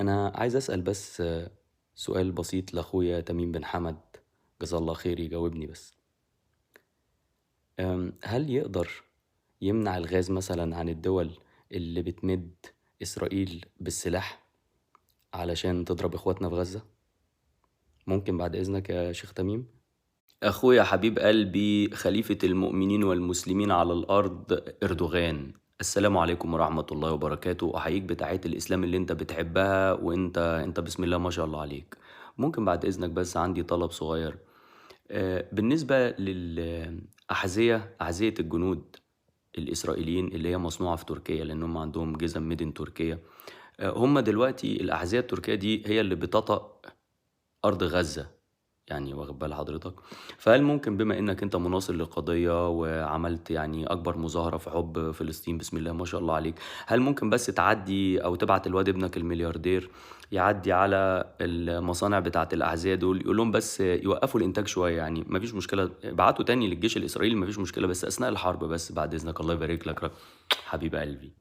أنا عايز أسأل بس سؤال بسيط لأخويا تميم بن حمد، جزاه الله خير يجاوبني بس. هل يقدر يمنع الغاز مثلا عن الدول اللي بتمد إسرائيل بالسلاح علشان تضرب إخواتنا في غزة؟ ممكن بعد إذنك يا شيخ تميم؟ أخويا حبيب قلبي خليفة المؤمنين والمسلمين على الأرض إردوغان، السلام عليكم ورحمة الله وبركاته. أحييك بتحية الإسلام اللي أنت بتحبها، وأنت بسم الله ما شاء الله عليك. ممكن بعد إذنك بس عندي طلب صغير. بالنسبة للأحذية، أحذية الجنود الإسرائيليين اللي هي مصنوعة في تركيا، لأن هم عندهم جزم made in تركيا. هم دلوقتي الأحذية التركية دي هي اللي بتطأ أرض غزة، يعني واخد بال حضرتك؟ فهل ممكن بما انك انت مناصر للقضية وعملت يعني اكبر مظاهرة في حب فلسطين بسم الله ما شاء الله عليك، هل ممكن بس تعدي او تبعت الواد ابنك الملياردير يعدي على المصانع بتاعة الأحذية دول يقول لهم بس يوقفوا الانتاج شوية؟ يعني مفيش مشكلة، ابعتوا تاني للجيش الاسرائيلي مفيش مشكلة، بس اثناء الحرب بس بعد اذنك. الله يبارك لك حبيب قلبي.